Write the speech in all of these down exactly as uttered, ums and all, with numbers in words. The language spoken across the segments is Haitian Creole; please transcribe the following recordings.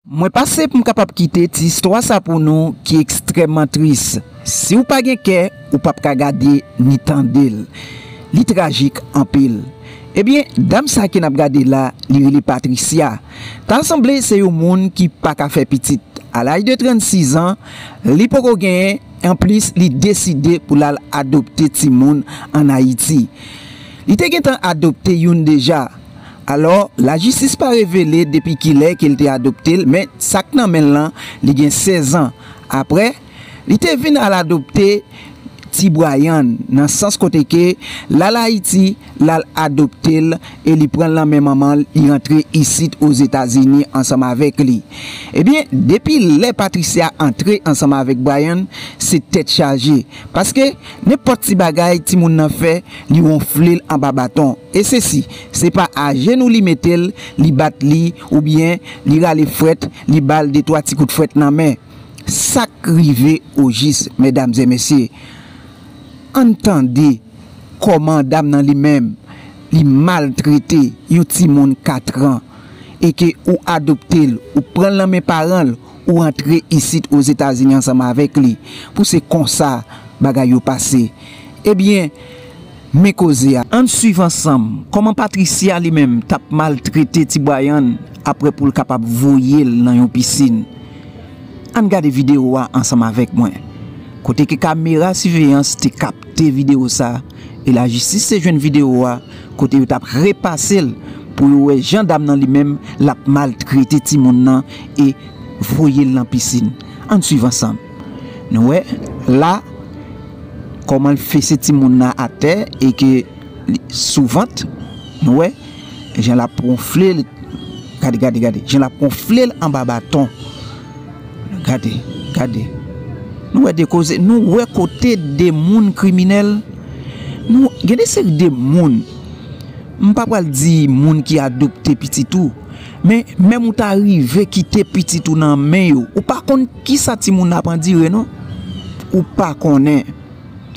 Mwen pase pou m kapab kite ti istwa sa pou nou ki ekstrèmman tris. Si w pa gen kè, ou p ap ka gade ni tande l. Li trajik anpil. Ebyen, dam sa ke n ap gade la, li rele Patricia. Ta sanble se yon moun ki pa ka fè pitit. A laj de trannsis an, li poko genyen, anplis li deside pou l al adopte timoun ann Ayiti. Li te gentan adopte youn deja. Alò, lajistis pa revele depi kilè ke l te adopte l, men sa k nan men l lan, li gen sèz an. Apre, li te vin al adopte ti Bryan, nan sans kote ke l al Ayiti, l al adopte l e li pran l nan men manman l, li rantre isit Ozetazini ansanm avèk li. Ebyen, depi lè Patricia antre ansanm avèk Bryan, se tèt chaje. Paske nenpòt ti bagay timoun nan fè, li wonfle l anba baton. E sesi, se pa ajenou li mete l, li bat li, oubyen li rale frèt, li ba l de twa ti kout frèt nan men. Sa k rive ojis, medam e mesye? Ann tande kòman dam nan li menm, li maltrete yon timoun katran, e ke ou adopte l, ou pran l nan men paran l, ou antre isit Ozetazini ansanm avèk li, pou se konsa bagay yo pase. Ebyen, men koze a. Ann swiv ansanm kòman Patricia li menm t ap maltrete ti Bryan apre pou l kapab voye l nan yon pisin. Ann gade videyo a ansanm avèk mwen. Kote ke kamera siveyans te kapte videyo sa, e lajistis te jwenn videyo a, kote yo t ap repase l pou yo wè jan dam nan li menm l ap maltrete timoun nan e voye l nan pisin. Ann swiv ansanm. Nou wè la kòman l fese timoun nan atè e ke li sou vant. Nou wè jan l ap wonfle l. Gade, gade, gade. Jan l ap wonfle l anba baton. Gade, gade. Nou wè de koze, nou wè kote de moun kriminèl. Nou gen de seri de moun. M pa pral di moun ki adopte pitit ou, men menm ou ta rive kite pitit ou nan men yo, ou pa konn kisa timoun nan ap andire non. Ou pa konnen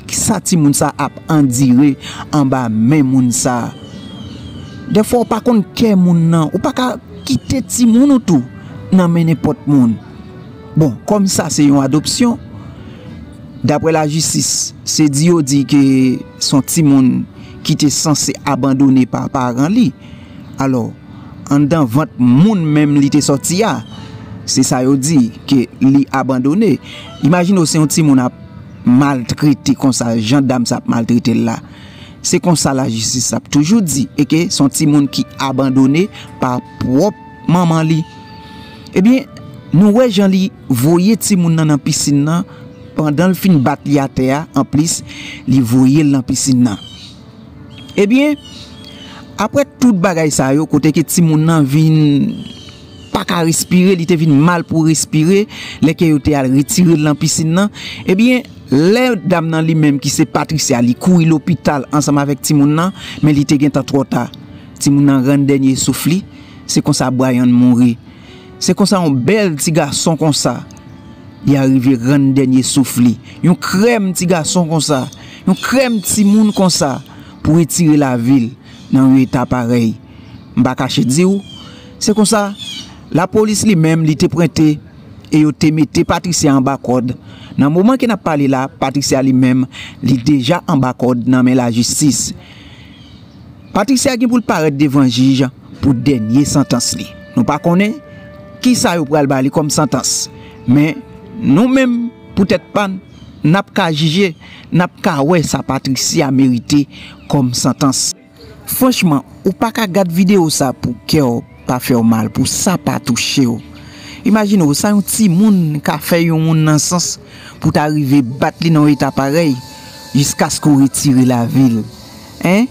kisa timoun sa ap andire anba men moun sa. Dèfwa ou pa konn kè moun nan, ou pa ka kite timoun ou tou nan men nenpòt moun. Bon, kòm sa se yon adopsyon, daprè lajistis, se di yo di ke se yon timoun ki te sanse abandone pa paran li. Alò, anndan vant moun menm li te sòti a, se sa yo di ke li abandone. Imajine w se yon timoun ap maltrete konsa, jan dam sa ap maltrete l la. Se konsa lajistis ap toujou di, e ke se yon timoun ki abandone pa pwòp manman li. Ebyen, nou wè jan li voye timoun nan nan pisin nan, pandan l fin bat li atè a, anplis, li voye l nan pisin nan. Ebyen, apre tout bagay sa yo, kote ke timoun nan vin pa ka respire, li te vin mal pou respire, lè ke yo te al retire l nan pisin nan, ebyen, lè dam nan li menm ki se Patricia, li kouri lopital ansanm avèk timoun nan, men li te gentan twò ta. Timoun nan rann dènye souf li, se konsa Bryan mouri. Se konsa yon bèl ti gason konsa, li arive rann dènye souf li. Yon krèm ti gason konsa, yon krèm timoun konsa, pou retire lavi l nan yon eta parèy. M pa kache di w, se konsa, lapolis li menm, li te pwente e yo te mete Patricia anba kòd. Nan moman ke n ap pale la, Patricia li menm, li deja anba kòd nan men lajistis. Patricia gen pou l parèt devan jij pou dènye santans li. Nou pa konnen kisa yo pral ba li kòm santans. Men, nou menm, pou tèt pa n, n ap ka jije, n ap ka wè sa Patricia merite kòm santans. Franchman, ou pa ka gad videyo sa pou kè w pa fè w mal, pou sa pa touche w. Imajine w, sa yon timoun ka fè yon moun nan sans pou ta rive bat li nan yon eta parèy, jiskaske w retire lavi l. Hein?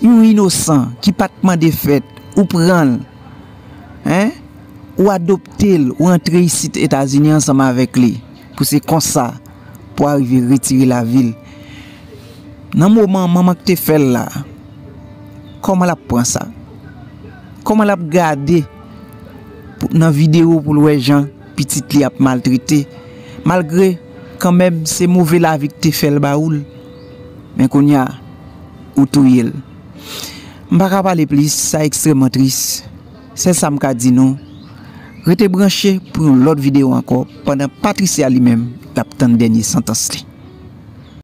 Yon inosan ki pa t mande fèt, ou pran l. Hein? Ou adopte l, ou antre isit Etazini ansanm avèk li. Pou se konsa, pou arive retire lavi l. Nan moman manman k te fè l la, kòman l ap pran sa? Kòman l ap gade pou, nan videyo pou l wè jan pitit li ap maltrete? Malgre, kanmenm, se move lavi k te fè l ba ou l. Men kounye a, ou touye l. M pa ka pale plis, sa ekstrèmman tris. Sèl sa m ka di nou, Rete branche pou yon lòt videyo ankò, pandan Patricia li menm, l ap tann dènye santans li.